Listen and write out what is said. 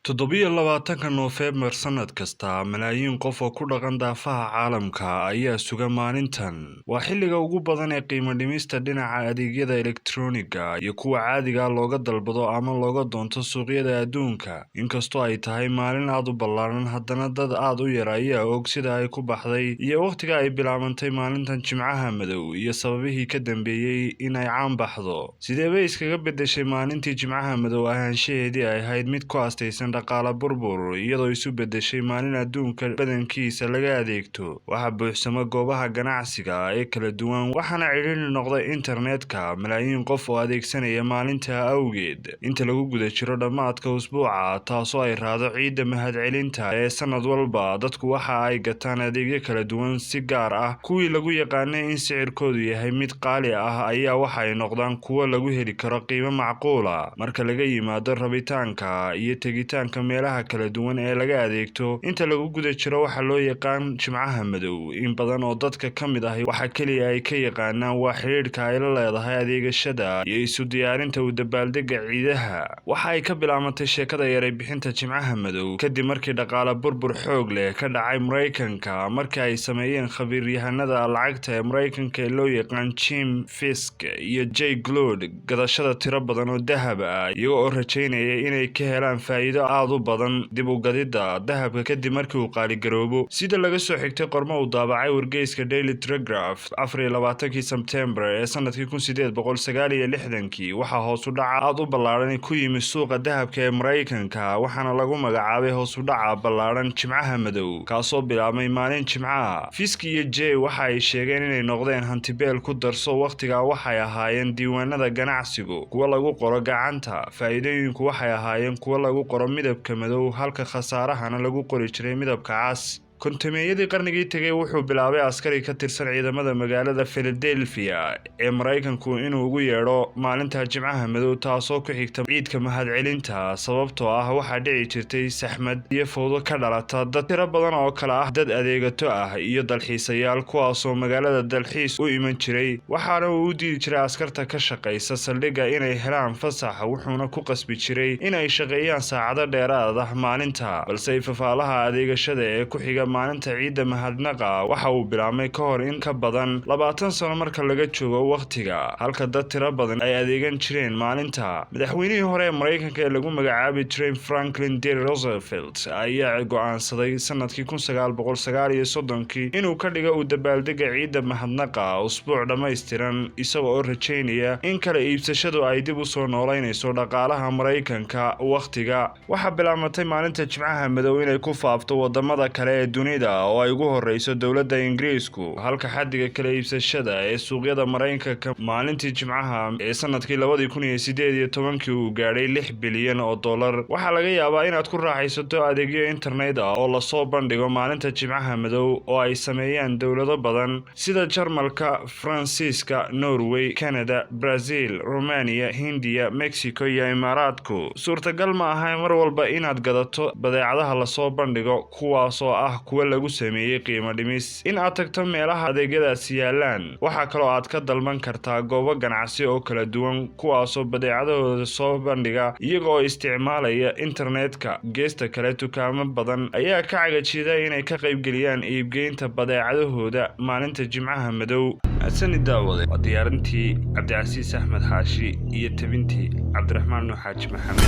27-ka Noofembar sanad kasta, malaayiin qof oo ku dhaqan daafaha caalamka ayaa suga maalintan. Waa xilliga ugu badan ee qiimo dhimista dhinaca adeegyada elektaroonigga iyo kuwa caadiga ah looga dalbado ama looga doonto suuqyada adduunka. Inkastoo ay tahay maalin aad u ballaaran, haddana dad aad u yar ayaa og sida ay ku baxday iyo wakhtiga ay bilaabantay maalintan Jimcaha Madow iyo sababihii ka dambeeyay in ay caan baxdo. Sidee bay iskaga beddeshay maalintii Jimcaha Madow ahaanshaheedii ay ahayd mid ku astaysan dhaqaale burbur, iyadoo isu beddeshay maalin adduunka badankiisa laga adeegto? Waxaa buuxsama goobaha ganacsiga ee kala duwan, waxaana cidhiidhi noqday internetka malaayiin qof oo adeegsanaya maalinta awgeed. Inta lagu guda jiro dhammaadka usbuuca, taasoo ay raacdo ciidda mahadcelinta ee sanad walba, dadku waxa ay gataan adeegyo kala duwan. Si gaar ah, kuwii lagu yaqaanay in sicirkoodu yahay mid qaali ah ayaa waxa ay noqdaan kuwo lagu heli karo qiimo macquul ah. Marka laga yimaado rabitaanka iyo tegitaanka meelaha kala duwan ee laga adeegto inta lagu guda jiro waxa loo yaqaan Jimcaha Madow, in badan oo dadka ka mid ahi waxa keliya ay ka yaqaanaan waa xidhiidhka ay la leedahay adeegashada iyo isu diyaarinta u dabaaldegga ciidaha. Waxa ay ka bilaabantay sheekada eray bixinta Jimcaha Madow kadib markii dhaqaale burbur xoog leh ka dhacay Maraykanka, markii ay sameeyeen khabiiryahanada lacagta ee Maraykanka ee loo yaqaan Jim Fisk iyo Jay Gould gadashada tiro badan oo dahab ah, iyaga oo rajaynaya inay ka helaan faa'iido aad u badan dib u gadida dahabka kadib markii uu qaaligaroobo. Sida laga soo xigtay qormo uu daabacay wargeyska Daily Telegraph 24-kii Sebtembar ee sanadkii 1869-kii, waxaa hoos u dhaca aad u ballaaran ku yimi suuqa dahabka ee Maraykanka, waxaana lagu magacaabay hoos u dhaca ballaaran Jimcaha Madow, kaasoo bilaabmay maalin Jimcaha. Fisk iyo Jay waxa ay sheegeen inay noqdeen hantibeel. Ku darso, wakhtigaa waxay ahaayeen diiwaanada ganacsigu kuwa lagu qoro gacanta. Faa'iidooyinku waxay ahaayeen kuwo lagu qoro midabka madow, halka khasaarahana lagu qori jiray midabka cas. 50-meeyadii qarnigii tegay, wuxuu bilaabay askari ka tirsan ciidamada magaalada Philadelphia ee Maraykanku inuu ugu yeedho maalinta Jimcaha Madow, taasoo ku xigta ciidka mahadcelinta, sababtoo ah waxaa dhici jirtay saxmad iyo fowdo ka dhalata dad tiro badan oo kale ah dad adeegato ah iyo dalxiisayaal, kuwaasoo magaalada dalxiis u iman jiray. Waxaana uu u diidi jiray askarta ka shaqaysa saldhigga inay helaan fasax, wuxuuna ku qasbi jiray inay shaqeeyaan saacado dheeraad ah maalinta. Balse ifafaalaha adeegashada ee ku xiga maalinta ciidda mahadnaqa waxa uu bilaabmay ka hor in ka badan 20 sano marka laga joogo wakhtiga, halka dad tiro badan ay adeegan jireen maalinta. Madaxweynihii hore ee Maraykanka ee lagu magacaabi jiray Franklin D Roosevelt ayaa go'aansaday sanadkii 1939-kii inuu ka dhigo u dabaaldega ciidda mahadnaqa usbuuc dhammaystiran, isaga oo rajaynaya in kala iibsashadu ay dib usoo noolaynayso dhaqaalaha Maraykanka. Wakhtiga waxaa bilaabmatay maalinta Jimcaha Madow inay ku faafto wadamada kale ee dunida, oo ay ugu horeyso dowladda Ingiriisku, halka xaddiga kala iibsashada ee suuqyada Maraykanka maalintii Jimcaha ee sanadkii 2018-kii uu gaadhay $6 bilyan. Waxaa laga yaabaa inaad ku raaxaysato adeegyo internet ah oo lasoo bandhigo maalinta Jimcaha Madow oo ay sameeyaan dowlado badan sida Jarmalka, Faransiiska, Norway, Canada, Brazil, Romania, Hindiya, Mexico iyo Imaaraadku. Suurtagal ma aha mar walba inaad gadato badeecadaha lasoo bandhigo, kuwaasoo ah kuwa lagu sameeyey qiimo dhimis, in aad tagto meelaha adeegyadaasi yaalaan. Waxaa kaloo aad ka dalban kartaa goobo ganacsi oo kala duwan, kuwaasoo badeecadahooda soo bandhiga iyaga oo isticmaalaya internetka. Geesta kale, dukaamo badan ayaa ka cagajida inay ka qaybgeliyaan iibgeynta badeecadahooda maalinta Jimcaha Madow. Mahadsanid, daawade. Waa diyaarintii Cabdicasiis Axmed Xaashi iyo tebintii Cabdiraxmaan Nuux Xaaji Maxamed.